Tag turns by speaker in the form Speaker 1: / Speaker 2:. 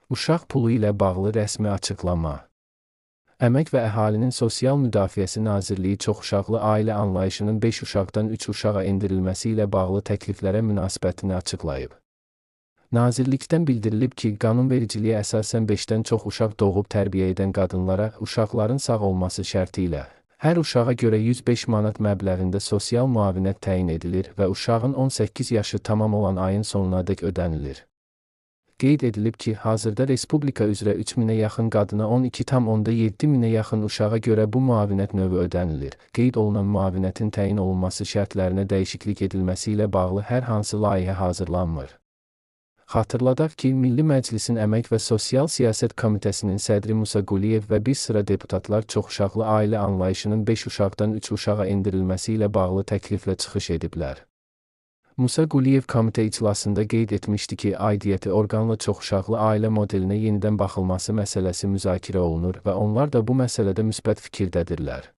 Speaker 1: Uşaq pulu ilə bağlı rəsmi açıqlama. Əmək və Əhalinin Sosial Müdafiəsi Nazirliyi çoxuşaqlı ailə anlayışının 5 uşaqdan 3 uşağa endirilməsi ilə bağlı təkliflərə münasibətini açıqlayıb. Nazirlikdən bildirilib ki, qanunvericiliyə əsasən 5-dən çox uşaq doğub tərbiyə edən qadınlara uşaqların sağ olması şərti ilə hər uşağa görə 105 manat məbləğində sosial müavinət təyin edilir və uşağın 18 yaşı tamam olan ayın sonunadək ödənilir. Qeyd edilib ki, hazırda respublika üzrə 3000-ə yaxın qadına 12,7 minə yaxın uşağa görə bu müavinət növü ödənilir. Qeyd olunan müavinətin təyin olunması şərtlərinə dəyişiklik edilməsi ilə bağlı hər hansı layihə hazırlanmır. Xatırladaq ki, Milli Məclisin Əmək və Sosial Siyasət Komitəsinin sədri Musa Quliyev və bir sıra deputatlar çoxuşaqlı ailə anlayışının 5 uşaqdan 3 uşağa endirilməsi ilə bağlı təkliflə çıxış ediblər. Musa Quliyev komitə iclasında qeyd etmişdi ki, aidiyyəti orqanlı çoxuşaqlı ailə modelinə yenidən baxılması məsələsi müzakirə olunur və onlar da bu məsələdə müsbət fikirdədirlər.